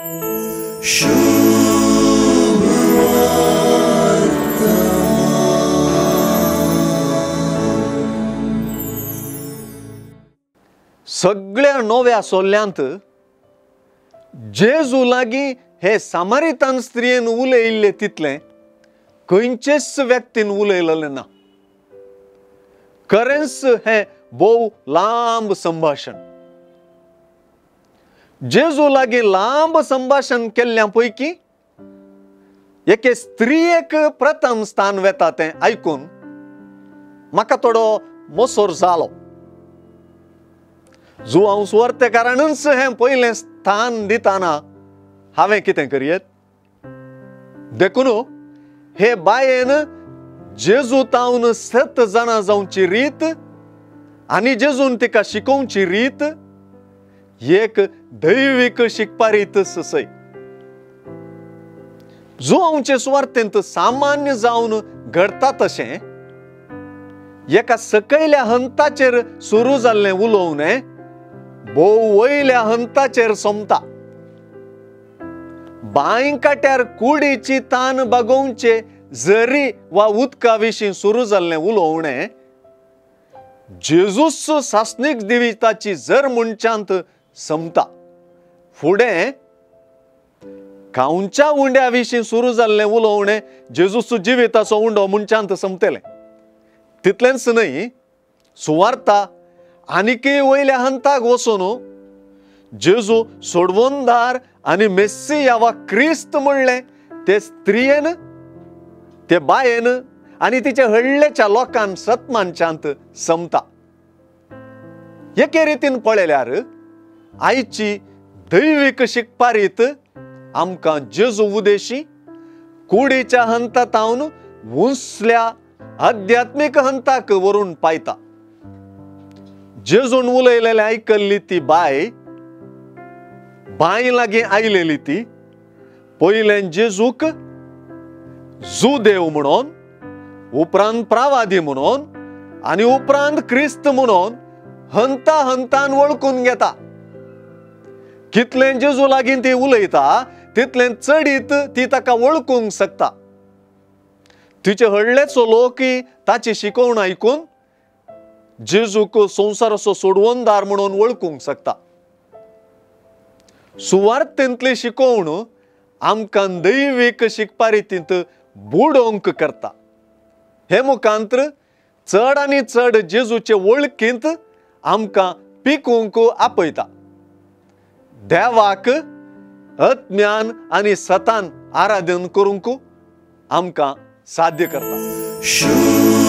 सगळ्या नव्या सोल्ल्यांत जेजू लागीं हे सामारितान स्त्रियेन उलयिल्ले तितलें खंयचेच व्यक्तीन उलयलें ना. खरेंच हें भोव लांब संभाशण. जेजू लागीं लांब संभाशण केल्ल्या पैकी एके स्त्रियेक प्रथम स्थान वेता तें आयकून म्हाका थोडो मोसोर जालो. जुआंव सुवार्तेकारानूच हें पयलें स्थान दितना हांवें कितें करयेत? देखून हे बायेन जेजू तावन सत जाणां जावची रीत आनी जेजून तिका शिकोवची रीत एक दैवीक शिकपा रीत ससय. जुआंवचे सुवार्तेंत सामान्य जावन घडटा तशें एका सकयल्या हंताचेर सुरू जाल्लें उलोवणें भोव वयल्या हंताचेर सोंपता. बांय काट्यार कुडीची तान बागोवचे जरी वा उदका विशीं सुरू जाल्लें उलोवणें जेजूस सासणीक जिविताची जर म्हणच्यांत सोंपता. फुडें खावच्या उंड्या विशीं सुरू जाल्लें उलोवणें जेजूस जिविताचो उंडो म्हणच्यांत सोंपतलें. तितलेंच न्हय, सुवार्ता आनीकय वयल्या हंताक वचून जेजू सोडवणदार आनी मेस्सिया वा क्रिस्त म्हणलें ते स्त्रियेन, ते बायेन आनी तिच्या हडलेच्या लोकान सतमानच्यांत समता. एके रितीन पळयल्यार आयची दैवीक शिकपा रीत आमकां जेजू उदेशी कुडीच्या हंता तावन उंचल्या आध्यात्मीक हंताक व्हरून पायता. जेजून उलयलेलें आयकल्ली ती बाय, बांय लागीं आयलेली ती पयलें जेजूक जुदेव म्हणून, उपरांत प्रावादी म्हणून आनी उपरांत क्रिस्त म्हणून हंता हंतान वळखून घेता. कितलें जेजू लागीं ती उलयता तितलें चडीत ती ताका वळखूंक शकता. तिचे हडलेचो लोकय ताची शिकवण आयकून जेजूक संवसाराचो सोडवणदार म्हणून वळखूंक शकता. सुवार्तेंतली शिकवण आमकां दैवीक शिकपा रितींत बुडोवंक करता. हे मुखांत्र चड आनी चड जेजूचे वळखींत आमकां पिकूंक आपयता. देवाक आत्म्यान आनी सतान आराधन करूंक आमकां साध्य करता.